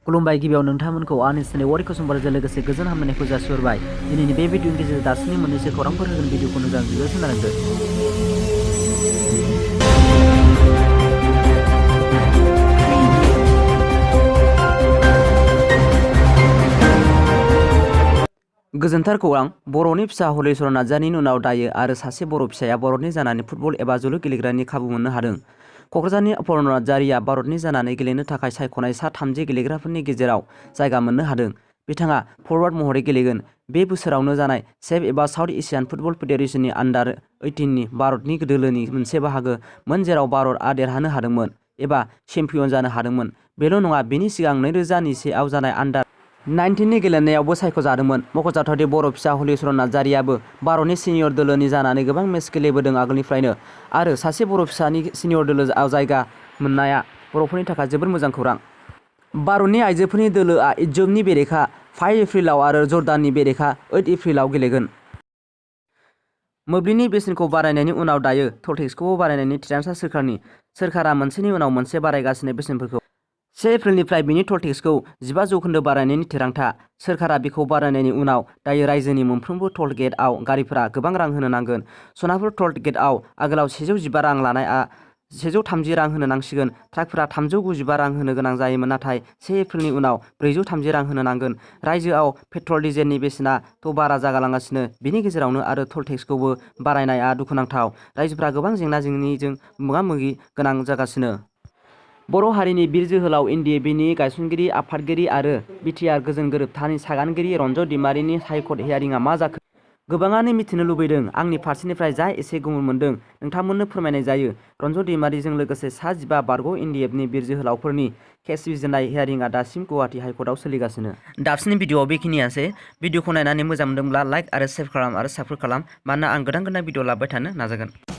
खुलुमबाय गिबियाव नोंथांमोनखौ आंनि चेनेल वारि कसुमबारजों लोगोसे गोजोन हामलायनायखौ जासिहरबाय। दिनैनि बे भिडिअनि गेजेरजों दासिमनि मोननैसो खौरांफोर होगोन भिडिअखौ मोजां गिबियाव खोनालांदो। गोजोनथार खौरां बर'नि फिसा हलिचरन नार्जारिनि उनाव दायो आरो सासे बर' फिसाया भारतनि जानानै फुटबल एबा जोलुर गेलेग्रानि खाबु मोननो हादों। क'क्राझारनि अपरन नार्जारिया भारतनि जानानै गेलेनो थाखाय सायख'नाय सा 30 गेलेग्राफोरनि गेजेराव जायगा मोननो हादों। बिथाङा फरवार्ड महरै गेलेगोन। बे बोसोरावनो जानाय सेफ एबा साउथ एशियान फुटबल फेडारेशननि आन्डार 18नि भारतनि दोलोनि मोनसे बाहागोमोन जेराव भारतआ देरहानो हादोंमोन एबा चेम्पियन जानो हादोंमोन। बेल' नङा, बेनि सिगां 2001आव जानाय आन्डार 19नि गेलेनायावबो सायख'जादोंमोन। मख'जाथावदि बर' फिसा हलिचरन नार्जारियाबो भारतनि सिनियर दोलोनि जानानै गोबां मेच गेलेबोदों आगोलनिफ्रायनो आरो सासे बर' फिसानि सिनियर दोलोआव जायगा मोननाया बर'फोरनि थाखाय जोबोद मोजां खौरां। भारतनि आइजोफोरनि दोलोआ इजिप्टनि बेरेखा 5 एप्रिलाव आरो जर्डाननि बेरेखा 8 एप्रिलाव गेलेगोन। मोब्लिबनि बेसेनखौ बारायनायनि उनाव दायो टल टेक्सखौबो बारायनायनि थिरांथा सोरखारा मोनसेनि उनाव मोनसे बारायगासिनो बेसेनफोरखौ 1 एप्रिलनिफ्राय बेनि टल टेक्सखौ 15% बारायनायनि थिरांथा। सोरखारा बेखौ बारायनायनि उनाव दायो रायजोनि मोनफ्रोमबो टल गेटआव गारिफोरा गोबां रां होनो नांगोन। सनापुर टल गेटआव आगोलाव 115 रां लानाया 130 रां होनो नांसिगोन। ट्राकफोरा 395 रां होनो गोनां जायोमोन, नाथाय 1 एप्रिलनि उनाव 430 रां होनो नांगोन। रायजोआव पेट्रल डिजेलनि बेसेनाथ' बारा जागालांगासिनो, बेनि गेजेरावनो आरो टल टेक्सखौबो बारायनाया दुखुनांथाव। रायजोफोरा गोबां जेंना-जेंनिजों मोगा-मोगि गोनां जागासिनो। बर' हारिनि बिर जोहोलाव एनडिएफबिनि गायसनगिरि आफादगिरि आरो बिटिआर गोजोन गोरोबथानि सागानगिरि रन्जय दैमारिनि हाइकर्ट हियारिंआ मा जाखो? गोबाङानो मिथिनो लुबैदों। आंनि फारसेनिफ्राय जा एसे गुमुर मोनदों नोंथांमोननो फोरमायनाय जायो। रन्जय दैमारिजों लोगोसे सा 15 बारग' एनडिएफबिनि बिर जोहोलावफोरनि केस बिजिरनाय हियारिंआ दासिम गुवाहाटी हाइकर्टआव सोलिगासिनो। दाबसिनि भिडिअ'आव बेखिनियानोसै। भिडिअ'खौ नायनानै मोजां मोनदोंब्ला लाइक आरो शेयार खालाम आरो साबस्क्राइब खालाम, मानोना आं गोदान भिडिअ' लाबोबाय थानो नाजागोन।